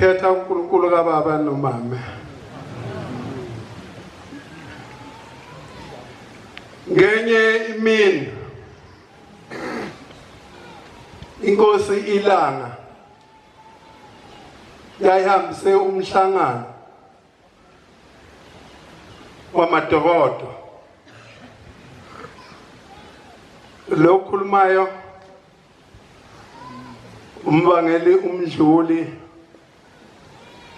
Ngithetha uNkulunkulu kababa nomama. Ngenye imini inkosi ilanga yayihambise umhlangano wamadokodo lo khulumayo umbangeli umdluli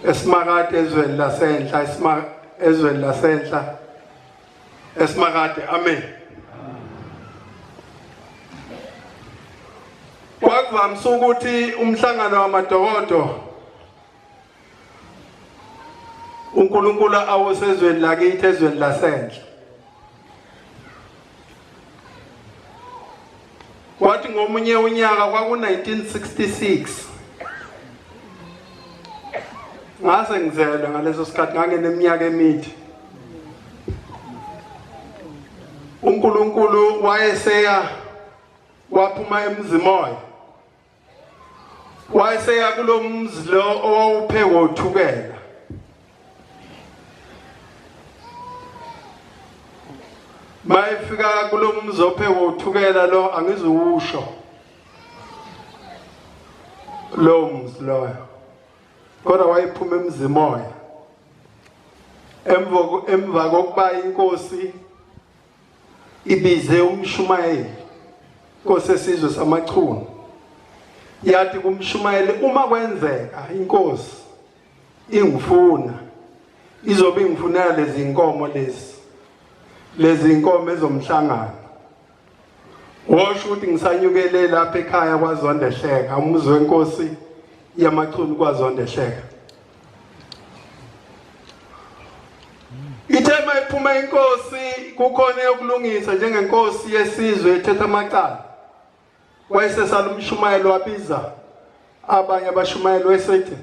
esimakade ezweni lasenhla ezweni lasenhla esimakade amen. Kwakuvamise ukuthi umhlangano wamadokodo uNkulunkulu awusezweni lakithi ezweni lasenhla. Kwathi ngomunye unyaka kwaku-1966 ngase ngizelwe ngaleso sikhathi ngangineminyaka emide. uNkulunkulu wayeseya waphuma emzimoya wayeseya kulo mzi lo owawuphekwa uthukela. Mayefika kulo mzi ophekwa uthukela lo angizuwusho lo mzi loyo, kodwa wayephuma emzimoya emva kokuba inkosi ibize umshumayeli inkosi esizwe samachunu yathi kumshumayeli, uma kwenzeka inkosi ingifuna izobe ingifunela lezi nkomo lezi nkomo ezomhlangano. Wosho ukuthi ngisanyukele lapha ekhaya kwaZondehleka, umuzi wenkosi yamachunu kwaZondehleka. Ithe mayiphuma inkosi kukhona eyokulungisa njengenkosi yesizwe ethetha amacala. Wayesesala umshumayelo wabiza abanye abashumayeli wayesethi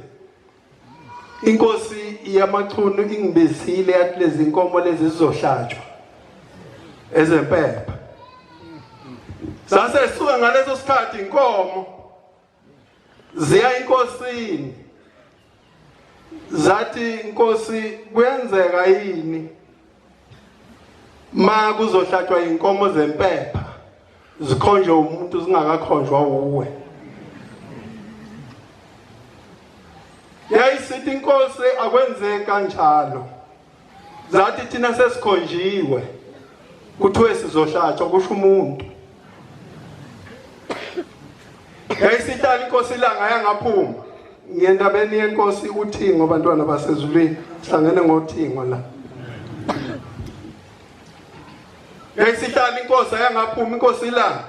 inkosi yamachunu ingibizile yathi lezi nkomo lezi zizohlatshwa ezempepha. Sase suka ngaleso sikhathi inkomo ziya inkosini zathi inkosi kuyenzeka yini ma kuzohlatshwa inkomo zempepha zikhonjwe umuntu zingakakhonjwa uwe. Yayisithi inkosi akwenzeki kanjalo. Zathi thina sesikhonjiwe kuthiwe sizohlatshwa kusho umuntu. Yayisihlala inkosi ilanga yangaphuma. Ngendabeni yenkosi uThingo bantwana basezulwini sihlangene ngoThingo la. Yayisihlala inkosi ayangaphuma inkosi ilanga.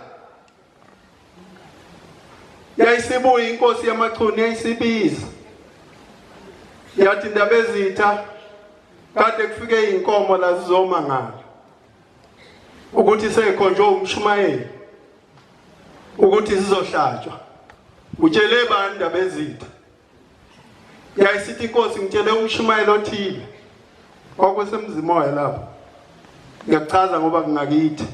Yayisibuya inkosi yamachunu yayisibiza. Yathi indaba ezitha kade kufike inkomo la zizomangala ukuthi sekhonjwe umshumayeli ukuthi zizohlatshwa. Utshele bani indaba ezitha? Yayisithi inkosi ngitshele umshumayeli othile kwakusemzimoya lapho. Ngiyakuchaza ngoba kungakithi.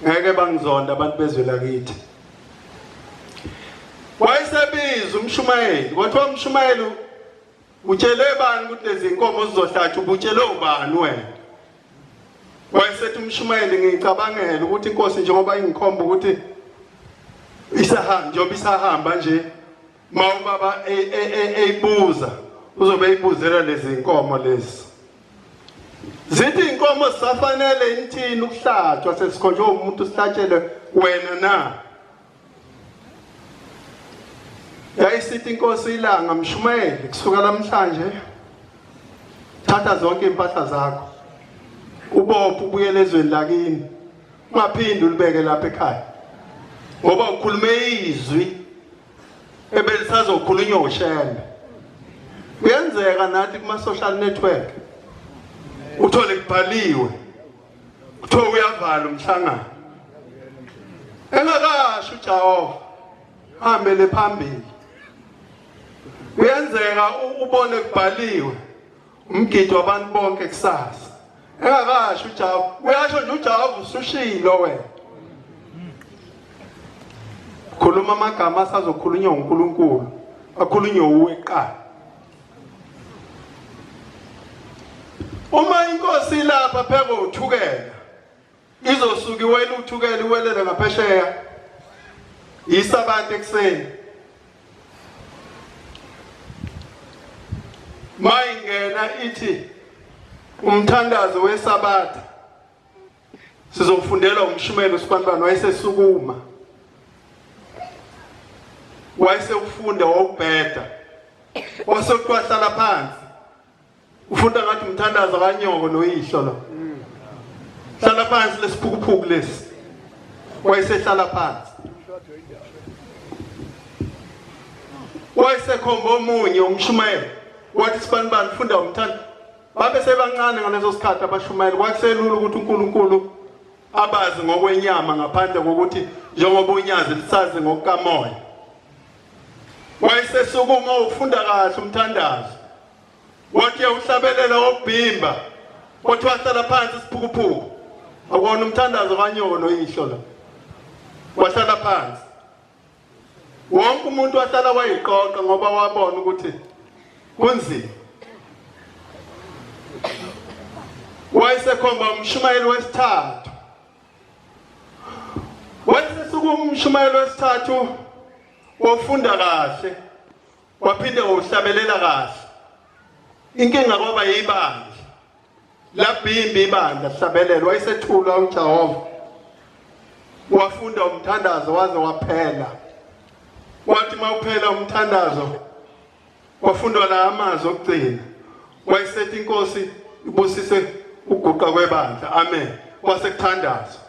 Ngeke bangizonda abantu bezwe lakithi. Wayesebiza umshumayeli, kwathiwa umshumayeli utshele bani ukuthi lezi nkomo zizohlatshwa, ubutshele ubani wena? Wayesethi umshumayeli ngicabangela ukuthi inkosi njengoba ingikhomba ukuthi isahamba njengoba isahamba nje ma ubaba eyibuza uzobe eyibuzela lezi nkomo lezi. Zithi inkomo sisafanele inthini ukuhlatshwa sesikhonjwe umuntu sihlatshelwe wena na? Yayisithi inkosi ilanga mshumayeli kusuka namhlanje thatha zonke impahla zakho ubophe ubuyele ezweni lakini ungaphindi ulibeke lapha ekhaya ngoba ukhulume izwi ebelisazokhulunywa uShembe. Kuyenzeka nathi kuma social network uthole kubhaliwe kuthiwa uyavala umhlangano engakasho uJehova hambele phambili. Kuyenzeka ubone kubhaliwe umgidi wabantu bonke kusasa engakasho uJehova, uyasho nje uJehova usushilo wena. Khuluma amagama asazokhulunywa uNkulunkulu. Akhulunywe uwe kuqala. Uma inkosi ilapha pheko uthukela izosuka iwele uthukela iwelele ngaphesheya yisabatha ekuseni mayingena ithi umthandazo wesabatha sizofundela umshumelo usibanibani wayesesukuma wayesewufunda wawubheda wasekuthiwa hlala phansi ufunda ngathi umthandazo kanyoko noyihlo lo hlala phansi lesiphukuphuku lesi wayesehlala phansi wayesekhomba omunye umshumayeli wathi sibanibani funda umthanda babe sebancane ngaleso sikhathi abashumayeli kwakuselula ukuthi uNkulunkulu abazi ngokwenyama ngaphandle kokuthi njengoba unyazi lisazi ngokukamoya wayesesukuma ufunda kahle umthandazo wathi uyawuhlabelela wobhimba wathi wahlala phansi isiphukuphuku akona umthandazo kanyoko noyihlo lo wahlala phansi wonke umuntu wahlala wayiqoqa ngoba wabona ukuthi kunzima wayesekhomba umshumayeli wesithathu wayesesuka umshumayeli wesithathu wofunda kahle waphinde wawuhlabelela kahle inkinga kwaba yibandla labhimbi ibandla hlabelelwa wayesethulwa uJehova wafunda umthandazo waze waphela wathi mawuphela umthandazo wafundwa la amazwi okugcina wayesethi inkosi ibusise uguqa kwebandla amen kwasekuthandazwa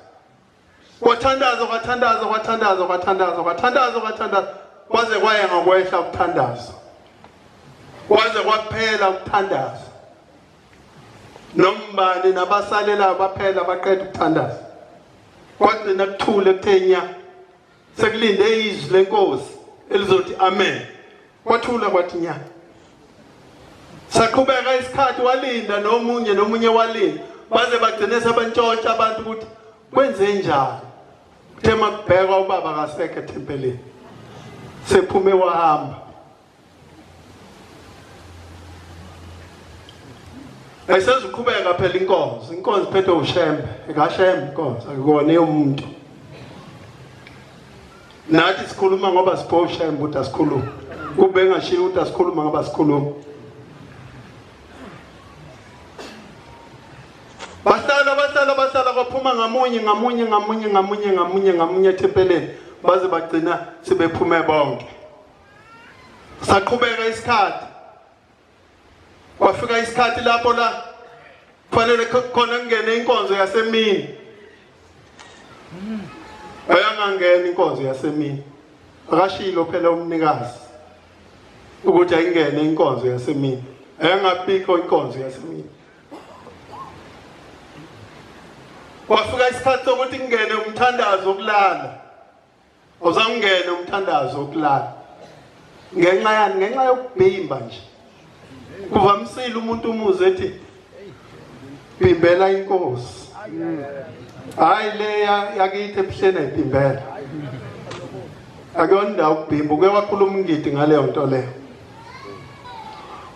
Kwathandaza kwathandaza kwathandaza kwathandaza kwathandaza kwathandaza kwaze kwaya ngokwehla ukuthandaza. Kwaze kwaphela ukuthandaza. Nombani nabasalelayo baphela baqeda ukuthandaza. Kwagcina kuthule kuthe nya. Sekulinde izwi lenkosi elizothi amen. Kwathula kwathi nya. Saqhubeka isikhathi walinda nomunye nomunye walinda baze bagcine sebantshontsha abantu ukuthi kwenze njani. Kuthe makubhekwa ubaba kasekho ethempelini. Sephume wahamba. Ayisezuqhubeka phela inkonzo. Inkonzo iphethwe uShembe, ekaShembe inkonzo akukona eyomuntu. Nathi sikhuluma ngoba sipho uShembe ukuthi asikhulume. Kube engashiyo ukuthi asikhuluma ngoba sikhuluma. Bahlala bahlala bahlala kwaphuma ngamunye ngamunye ngamunye ngamunye ngamunye ngamunye ethempeleni baze bagcina sebephume bonke. Saqhubeka isikhathi. Kwafika isikhathi lapho la kufanele khona kungene inkonzo yasemini. Ayangangena inkonzo yasemini. Akashilo phela umnikazi ukuthi ayingene inkonzo yasemini. Ayangabikho inkonzo yasemini. Kwafika isikhathi sokuthi kungene umthandazo wokulala. Awuzangena umthandazo wokulala. Ngenxa yani? Ngenxa yokubhimba nje. Kuvamisile umuntu umuze ethi bhimbela inkosi. Hayi le yakithi ebuhleni ayibhimbela. Akuyona indawo ukubhimba, uke wakhuluma ungidi ngaleyo nto leyo.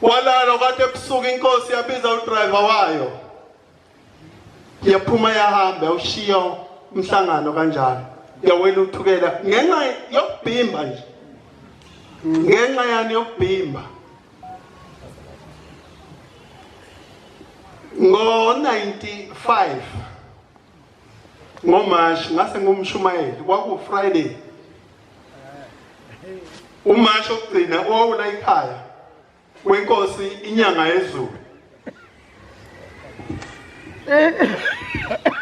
Walala kwathi ebusuku inkosi yabiza udriver wayo. Yaphuma yahamba yawushiya umhlangano kanjalo. Yawela uthukela ngenxa yokubhimba nje. Ngenxa yani yokubhimba. Ngo-95 ngoMashi ngase ngumshumayeli kwaku Friday. Umashi okugcina owawula ekhaya wenkosi inyanga yezulu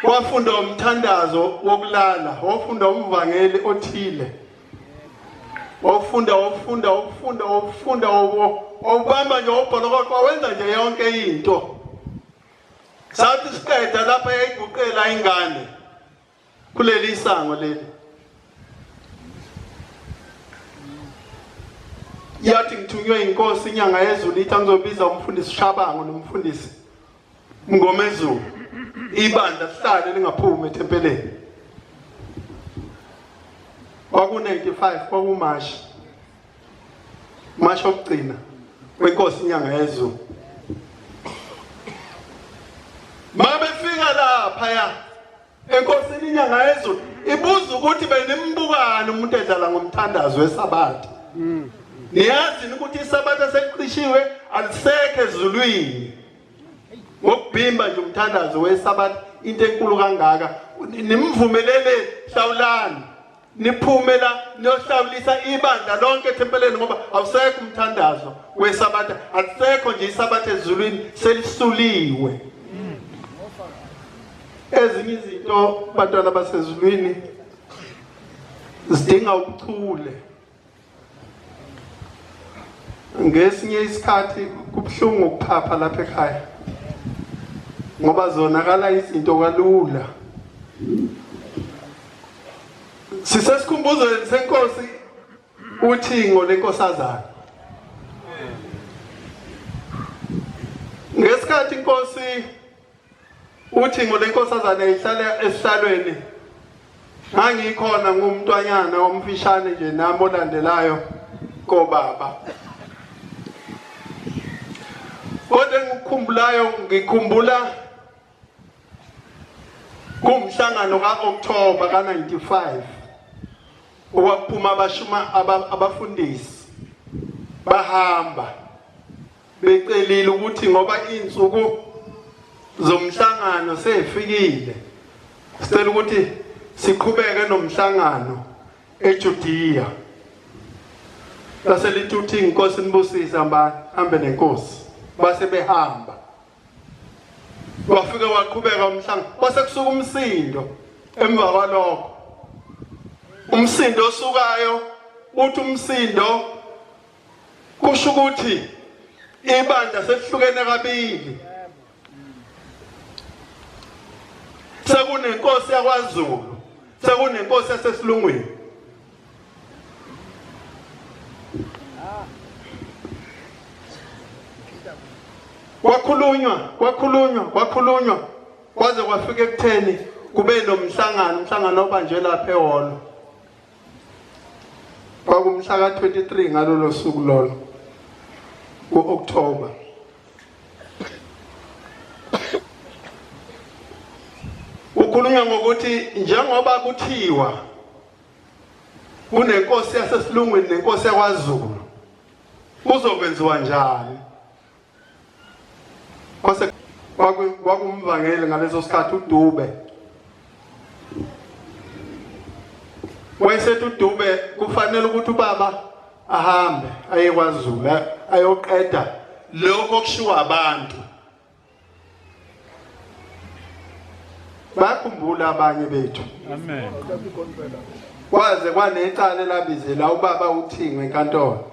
wafunda umthandazo wokulala wafunda umvangeli othile wafunda wafunda wafunda wafunda wawubamba nje wobholokoqo wenza nje yonke into sathi siqeda lapha yayiguqela ingane kuleli isango leli yathi ngithunywe inkosi inyanga yezulu ithi angizobiza umfundisi Shabango nomfundisi Mngomezulu ibandla sihlale lingaphumi ethempeleni kwaku-95 kwakumashi. Masho okugcina kwenkosi inyanga yezulu. Mabefika lapha ya enkosini inyanga yezulu ibuza ukuthi benimbukani umuntu edlala ngomthandazo wesabatha. Niyazi ukuthi isabatha seliqishiwe alisekho ezulwini. Ngokubhimba nje umthandazo wesabatha into enkulu kangaka nimvumelele hlawulani niphume la niyohlawulisa ibandla lonke ethempeleni ngoba awusekho umthandazo wesabatha alisekho nje isabatha ezulwini selisuliwe ezinye izinto bantwana basezulwini zidinga ubuchule Ngesinye isikhathi kubuhlungu ukuphapha lapha ekhaya ngoba zonakala izinto kalula. Sisesikhumbuzweni senkosi uThingo lenkosazana. Ngesikhathi inkosi Uthi ngolenkosazane ihlale esihlalweni ngangikhona ngumntwanyana omfishane nje nami olandelayo kobaba. Kodwa engikukhumbulayo ngikhumbula kumhlangano ka-October ka-95 okwakuphuma abashuma abafundisi bahamba becelile ukuthi ngoba izinsuku zomhlangano sezifikile sicela ukuthi siqhubeke nomhlangano eJudea lase lithi uthi inkosi nibusise hamba hambe nenkosi base behamba wafike waqhubeka umhlangano kwase kusuka umsindo emva kwalokho umsindo osukayo uthi umsindo Kusho ukuthi ibandla selihlukene kabili. Sekunenkosi yakwaZulu, sekunenkosi yasesilungwini. Kwakhulunywa, kwakhulunywa, kwakhulunywa kwaze kwafika ekutheni kube nomhlangano, umhlangano obanjwe lapha ehholo. Kwakumhla ka-23 ngalolo suku lolo ku-October. Ukhulunywa ngokuthi njengoba kuthiwa kunenkosi yasesilungwini nenkosi yakwaZulu kuzokwenziwa njani? Kwase kwakumvangeli ngaleso sikhathi uDube. Wayesethi uDube kufanele ukuthi ubaba ahambe aye kwaZulu ayoqeda lokho okushiwo abantu. Bakhumbula abanye bethu. Amen. Kwaze kwanecala elabizela ubaba uThingo enkantolo.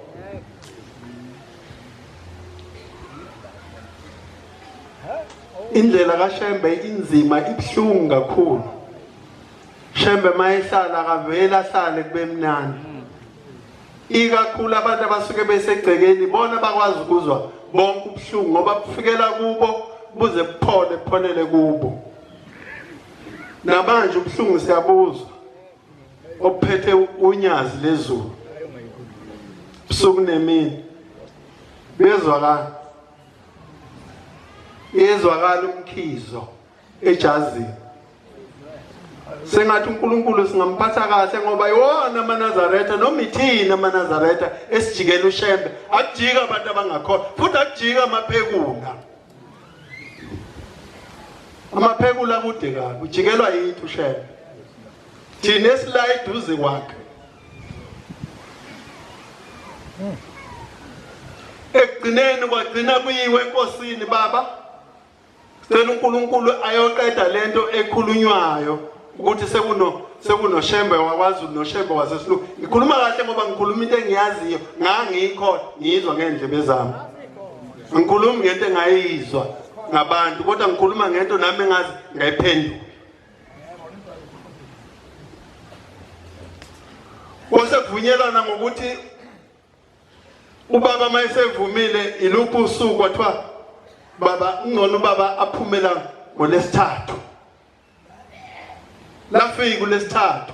Indlela kaShembe inzima ibuhlungu kakhulu. Shembe mayehlala akaveli ahlale kube mnandi. Ikakhulu abantu abasuke besegcekeni bona bakwazi ukuzwa bonke ubuhlungu ngoba bufikela kubo buze buphole bupholele kubo. Namanje ubuhlungu siyabuzwa obuphethe unyazi lezulu busuku nemini buyezwakala iyezwakala umkhizo ejazini sengathi uNkulunkulu singamphatha kahle ngoba iwona amaNazaretha noma ithina amaNazaretha esijikela uShembe akujika abantu abangakholwa futhi akujika amaphekula amaphekula kude kabi ujikelwa yithi uShembe thina esila eduze kwakhe ekugcineni kwagcina kuyiwe enkosini baba Sicela uNkulunkulu ayoqeda lento ekhulunywayo ukuthi sekuno sekunoShembe wakwaZulu noShembe waseSilungu. Ngikhuluma kahle ngoba ngikhuluma into engiyaziyo, ngangikho ngiyizwa ngendlebe zami. Ngikhuluma ngento engayizwa ngabantu kodwa ngikhuluma ngento nami engazi ngayiphendula. Kwase kuvunyelwana ngokuthi Ubaba mayesevumile iluphi usuku kwathiwa baba ngcono ubaba aphumela ngolesithathu. Lafika ulesithathu.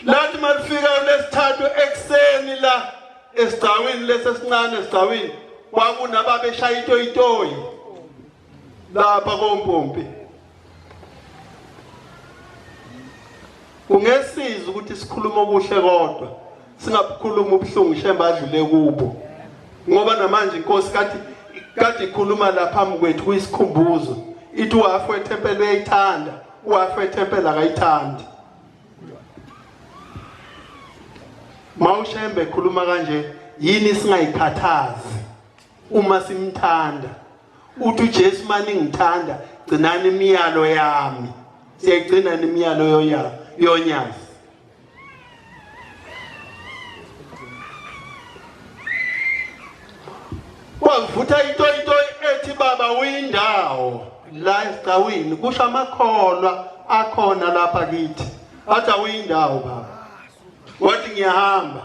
Lathi malifika ulesithathu ekseni la esigcawini lesesincane esigcawini kwakunababeshaya itoyitoyi lapha kompompi. Kungesiza ukuthi sikhulume okuhle kodwa singabukhuluma ubuhlungu shemba adlule kubo, ngoba namanje inkosi kathi kade ikhuluma la phambi kwethu kuyisikhumbuzo, ithi uhafu wethempeli uyayithanda, uhafu wethempeli akayithandi. Mawushembe ekhuluma kanje yini singayikhathazi uma simthanda? Uthi uJesu maningithanda gcinani imiyalo yami. Siyayigcina imiyalo yoya yonyazi. Kwavutha into into ethi baba uyindawo la esigcawini, kusho amakholwa akhona lapha kithi athi awuyindawo baba. Wathi ngiyahamba.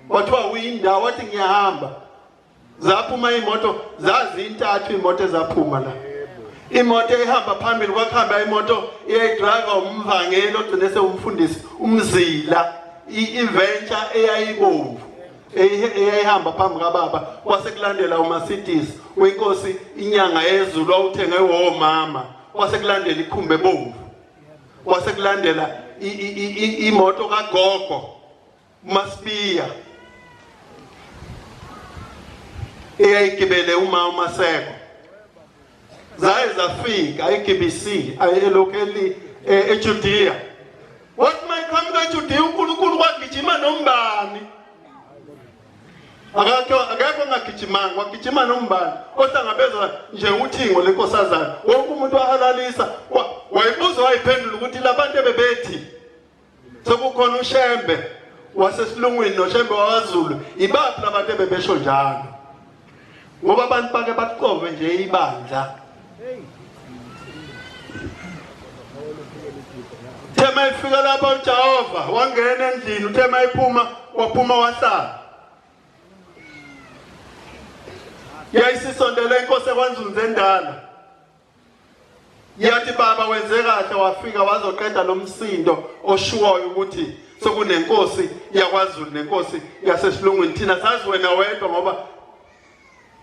Kwathiwa uyindawo, wathi ngiyahamba. Zaphuma imoto, zazintathu imoto ezaphuma la. Imoto ehamba phambili kwakuhamba imoto eyayidriver umvangeli ogcine sewumfundisi umzila, i-venture eyayibomvu eyayihamba phambi kababa, kwase kulandela uMercedes wenkosi inyanga yezulu awuthenge womama, kwase kulandela ikhumbi ebomvu, kwase kulandela imoto kagogo uMasibiya eyayigibele uma uMaseko. Zaye zafika eGBC elokhu eli eJudea. Wathi mayiqhamuka eJudea uNkulunkulu kwagijima nombani. Akekho akekho ongagijimanga, wagijima nombani ohlangabezwa nje uthingo lenkosazana. Wonke umuntu wahalalisa, wayibuza wayiphendula ukuthi labantu ebebethi sekukhona uShembe wasesilungwini noShembe wakwaZulu, ibaphi labantu ebebesho njalo? Ngoba abantu bake baqove nje ibandla. Uthe ifika lapha uJehova wangena endlini, uthe mayiphuma waphuma wahlala. Yayisisondele inkosi ekwaNzunza endala. Yathi baba wenze kahle wafika wazoqeda lo msindo oshuwoyo ukuthi sokunenkosi yakwaZulu nenkosi yasesilungwini. Thina sazi wena wedwa ngoba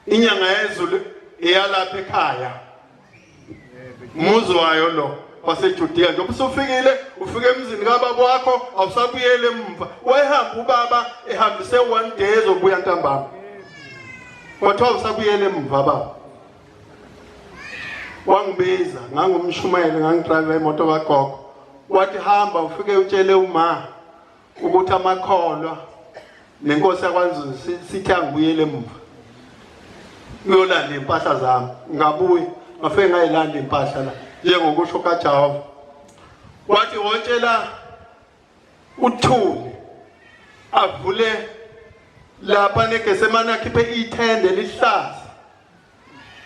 inyanga yezulu eyalapha ekhaya, umuzi wayo lo waseJudiya. Njengoba usufikile ufike emzini kababa wakho awusabuyele emva. Wayehamba ubaba ehambise one day ezobuya ntambama, kwathiwa usabuyele emva baba. Wangibiza, ngangumshumayeli, ngangidrive imoto kagogo. Wathi hamba ufike utshele uma ukuthi amakholwa nenkosi yakwaNzunza sithi angibuyele emuva uyolanda impahla zami. Ngabuya ngafike ngayilanda impahla la njengokusho kaJehova. Wathi wotshela uThuli avule lapha neGesemane akhiphe ithende lihlaza,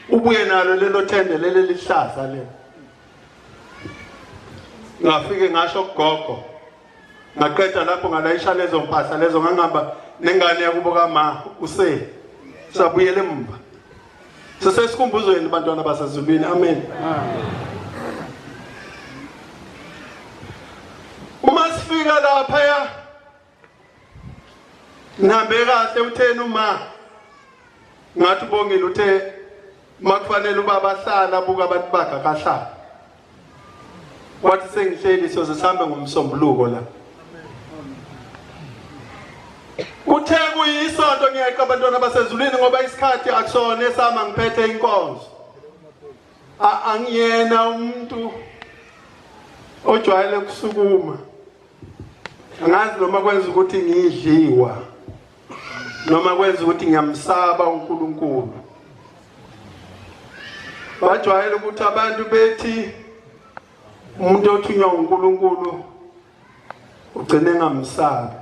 ubuye nalo lelo thende leli lihlaza lelo. Ngafike ngasho kugogo, ngaqeda lapho ngalayisha lezo mpahla lezo, ngangihamba nengane yakubo kama use sabuyela emva. Sisesikhumbuzweni bantwana basezulwini. Amen. Uma sifika lapha ya nihambe kahle, utheni uma ngathi ubongile uthe makufanele ubaba ahlala abuka abantu bakhe akahlala. Wathi sengihleli soze sihambe ngomsombuluko la. Kuthe kuyisonto ngiyeqa abantwana basezulwini ngoba isikhathi akusona esama ngiphethe inkonzo. Angiyena umuntu ojwayele ukusukuma. Angazi noma kwenza ukuthi ngidliwa noma kwenza ukuthi ngiyamsaba uNkulunkulu. Bajwayele ukuthi abantu bethi umuntu othunywa uNkulunkulu ugcine engamsabi.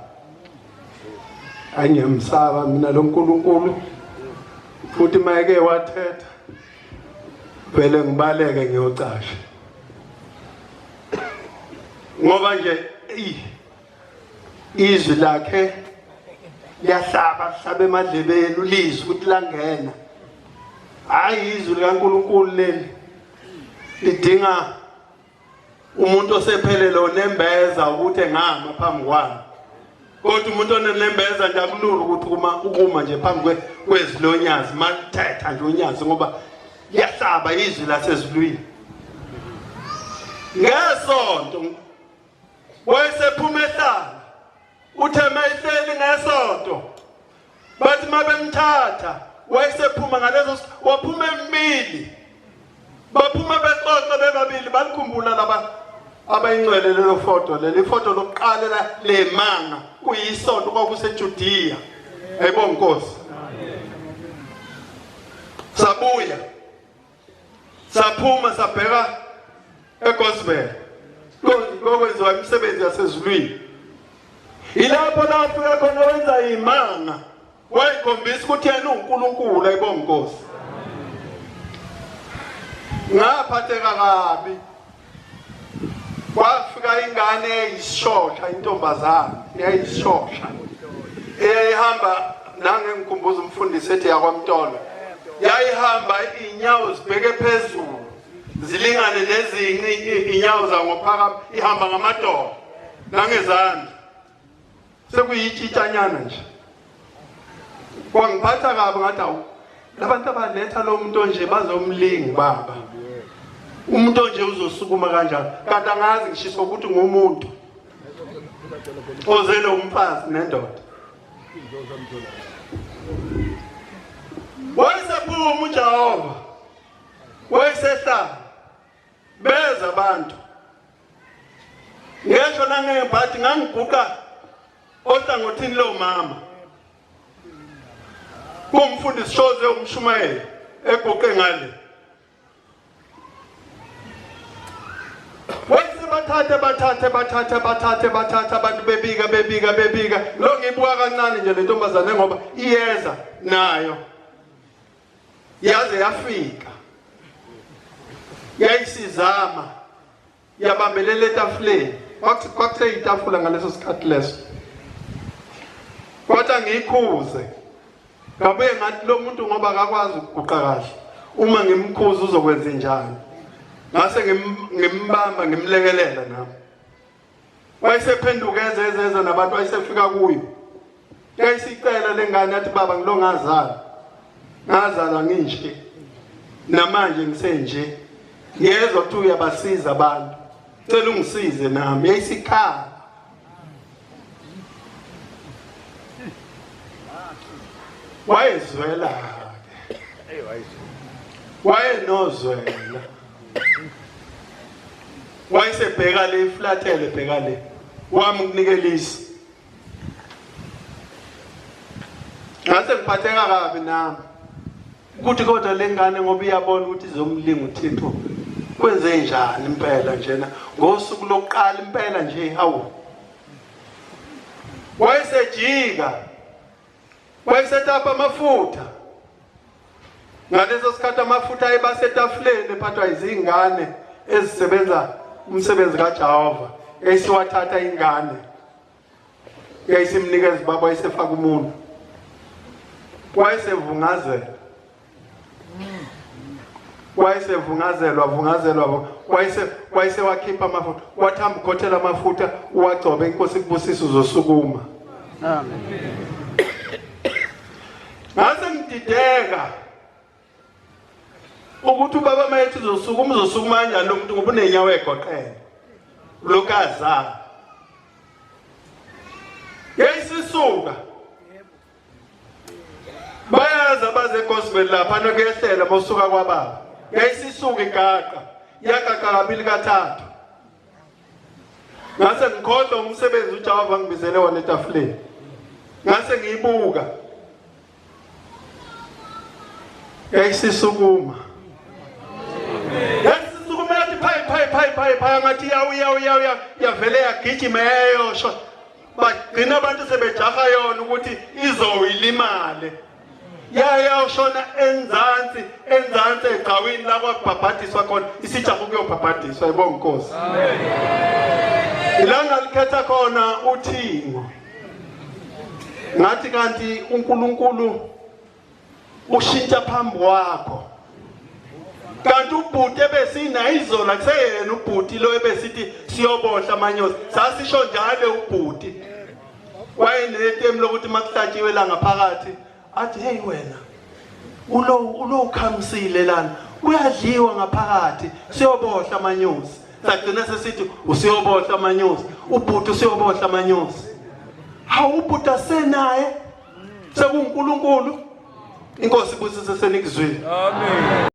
Angiyamsaba mina lo nkulunkulu, futhi mayeke wathetha vele ngibaleke ngiyocasha, ngoba nje izwi lakhe liyahlaba lihlaba emadlebeni, ulizwi ukuthi langena. Hayi, izwi likaNkulunkulu leli lidinga umuntu osephelele onembeza ukuthi engama phambi kwami. Kodwa umuntu onenembeza nje akulula ukuthi uma ukuma nje phambi kwezwi lonyazi mathetha nje unyazi ngoba liyahlaba izwi lasezulwini. Ngesonto wayesephuma ehlala uthe mayihleli ngesonto bathi mabemthatha wayesephuma ngalezo waphuma emibili baphuma bexoxa bebabili balikhumbula laba abayingcwele lelo foto leli foto lokuqala lemanga kuyisonto kwakuseJudiya ayibonga Nkosi sabuya saphuma sabheka egospel kokwenziwa imisebenzi yasezulwini ilapho lafika khona wenza imanga wayikhombisa ukuthi yena uNkulunkulu ayibonga Nkosi ngaphatheka kabi kwafika ingane eyisishosha intombazane eyayisishosha eyayihamba nangengikhumbuza umfundisi ethi yakwamtolo yayihamba inyawo zibheke phezulu zilingane nezinci inyawo zangophakama ihamba ngamadolo nangezandla sekuyitshitshanyana nje kwangiphatha kabi ngathi awu labantu abaletha lo muntu onje bazomlinga baba umuntu onje uzosukuma kanjani kanti angazi ngishiswa ukuthi ngumuntu ozele umfazi nendoda wayesephuma uJehova wayesehlala beza abantu ngesho nangebhadi ngangiguqa ohlangothini lomama kumfundisi Shoze umshumayeli eguqe ngale Wathi bathathe bathathe bathathe bathathe bathathe abantu bebika bebika bebika lo ngibuka kancane nje le ntombazane ngoba iyeza nayo yaze yafika yayisizama yabambelela etafuleni kwakuthe itafula ngaleso sikhathi leso kwathi angiyikhuze ngabuye ngathi lo muntu ngoba akakwazi ukuguqa kahle uma ngimkhuza uzokwenza njani ngase ngimbamba ngimlekelela nami Wayesephenduka eze eze eze nabantu wayesefika kuyo. Yayisicela lengane yathi baba ngilo ngazalwa. Ngazalwa nginje. Namanje ngisenje. Ngiyezwa ukuthi uyabasiza abantu. Cela ungisize nami. Yayisikhala. Wayezwela ke. Wayenozwela. Wayesebheka le iflathele bheka le. Wami ukunikelisa. Ngase ngiphatheka kabi nami. Ukuthi kodwa lengane ngoba iyabona ukuthi izomlinga uThixo. Kwenze njani impela njena ngosuku lokuqala impela nje hawu. Wayesejika. Wayesetapa amafutha. Ngaleso sikhathi amafutha ayebasetafuleni ephathwa izingane ezisebenza umsebenzi kaJehova. Yayisiwathatha ingane. Yayisimnikeza ubaba wayesefaka umuntu. Wayesevungazela. Wayesevungazelwa vungazelwa wayese wayesewakhipha amafutha wathamba ukhothela amafutha uwagcobe inkosi kubusisa uzosukuma. Amen. Ngase ngidideka ukuthi ubaba mayethi uzosukuma uzosukuma kanjani lo muntu ngoba unenyawo egoqene lokazana yayisisuka bayazi abaze gospel lapha nokuyehlela mosuka kwababa yayisisuka igaqa yagaqa kabili kathathu ngase ngikhohlwa umsebenzi uJehova ngibizele wona etafuleni ngase ngiyibuka yayisisukuma yayisisukuma yathi phayi phayi phayi phayi phayi ngathi yawu yawu yawu yavele yagijima yayosho bagcina abantu sebejaha yona ukuthi izoyilimale yayawushona enzansi enzansi egcawini la kwakubhabhadiswa khona isijaha ukuyobhabhadiswa ibonga inkosi ilanga likhetha khona uthingo ngathi kanti uNkulunkulu ushintsha phambi kwakho kanti ubhuti ebesina izolo kuseyena ubhuti lo ebesithi siyobohla amanyosi sasisho njalo ubhuti Wayenetemu lokuthi makuhlatshiwe la ngaphakathi athi hey wena ulo ulokhamisile lana kuyadliwa ngaphakathi siyobohla amanyosi. Sagcina sesithi usiyobohla amanyosi, ubhuti usiyobohla amanyosi. Hawu ubhuti asenaye sekuNkulunkulu. Inkosi ibusise senikuzwile. Amen.